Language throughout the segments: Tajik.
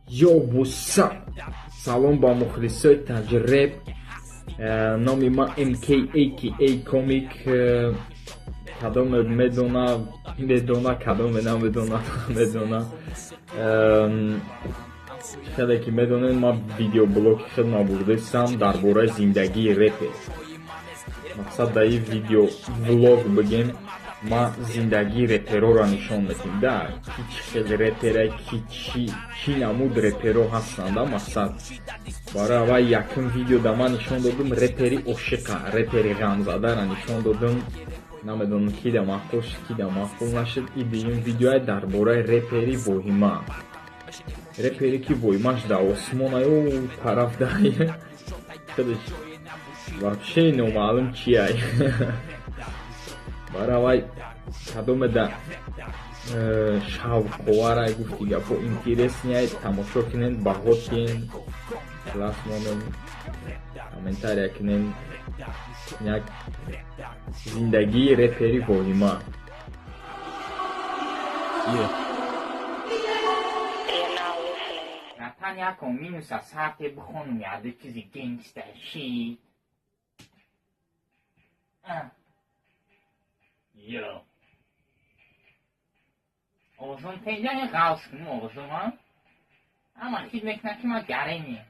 Yo, what's up? Салом ба мухлисои Таҷреб. Номи ман МК aka Комик. Кадоме медона, медона, кадоме намедона, медона. Хеле ки медонед, ман видеоблоги хеле набурдастам дар бораи зиндагии репер. Мақсад дар ин видео влог бигем, ман зиндагии репероро нишон медиҳем, да, ки чӣ хел репера, ки чӣ намуд реперо ҳастанд, да. Мақсад, барои аввал якум видео да ман нишон додум репери ошиқа, репери ғамзадаро нишон додум. Намедонам, ки да маъқул шуд, ки да маъқул нашуд. И дуюм видеоа дар бораи репери воҳима, репере ки воҳимаш дар осмонаю тараф дай, худаш вообще номаълум чиай. Барои аввал кадоме да шавқоварай, гуфти гапо, интересный ай, тамошо кунен, баҳо кунен, класс монен, комментария кунен. Як зиндагии репери воҳима. Yeah. Братан, якон минуса сарте бихонум, яды чизи gangsta shit. Yo. Овозон тенҷа ғалс кунем овозон, ама хид мекунад, ки ман гаренем.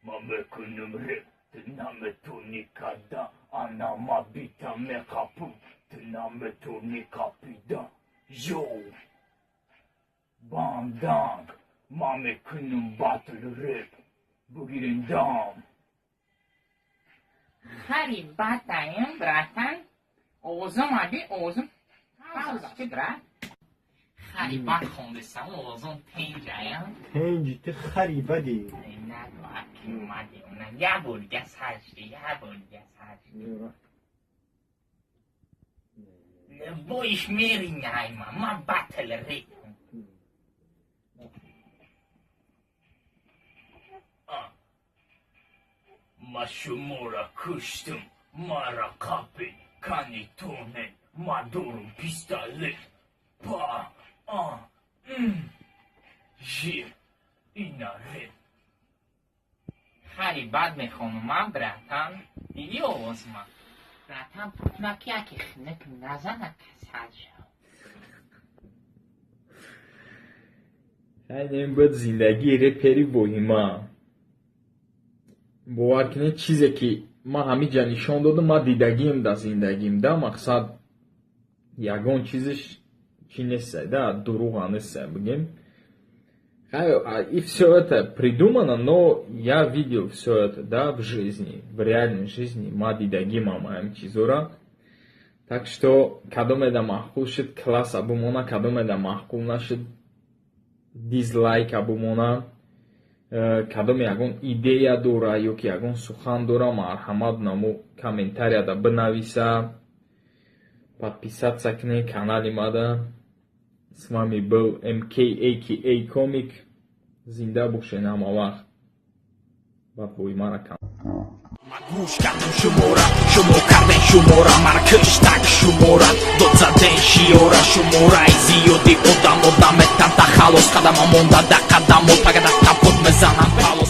Ма мекунам реп, ту наметони када, ана ма бита меқапум, ту наметони қапида. Йо! Банданг, ма мекунам батл реп, бугирен дам. Хари батаем, братан, овозам ади, овозам, пауза, чи брат? Хари бат хондесам, овозам тенҷаям. Тенҷи, ту хари бади. Нагу, аки омади, она як бор дига сар шуди, як бор дига сар шуди. Боиш мери найма, ман батл реп. Ма шуморо куштум, мара қапи, кани тонен, ма дорум пистолет. Па, а, м, жи, ина реп. Хари бад мехонумам, братан, диди овозма. Братан, путнаки яки хинак назана, касал шав. Ин буд зиндагии репери воҳима. Бовар кунед, чизе ки ман ҳамиҷа нишон додам, ман дидагием дар зиндагим, да. Мақсад, ягон чизиш чӣ нестай, да, дурӯға нестай, бигем. И все это придумано, но я видел все это, да, в жизни, в реальной жизни. Ма дидагим ама ҳамин чизора. Так что кадоме да маъқул шуд, класса бумона, кадоме да маъқул нашуд, дизлайка бумона. Кадоме ягон идея дора ё ки ягон сухан дора, марҳамат, намо комментарияда бинависа. Подписаться кунед канали мада. С вами был МК aka Комик. Зинда бошед ҳама вақт. Баъд воҳимара кам. Гӯш кардем шумора, шумо кардем шумора, мара киштак шумора, дод заден шиёра, шумораи зиёди одам одаметан та халос, қадама монда да қадамо, пагада капот мезанам палос.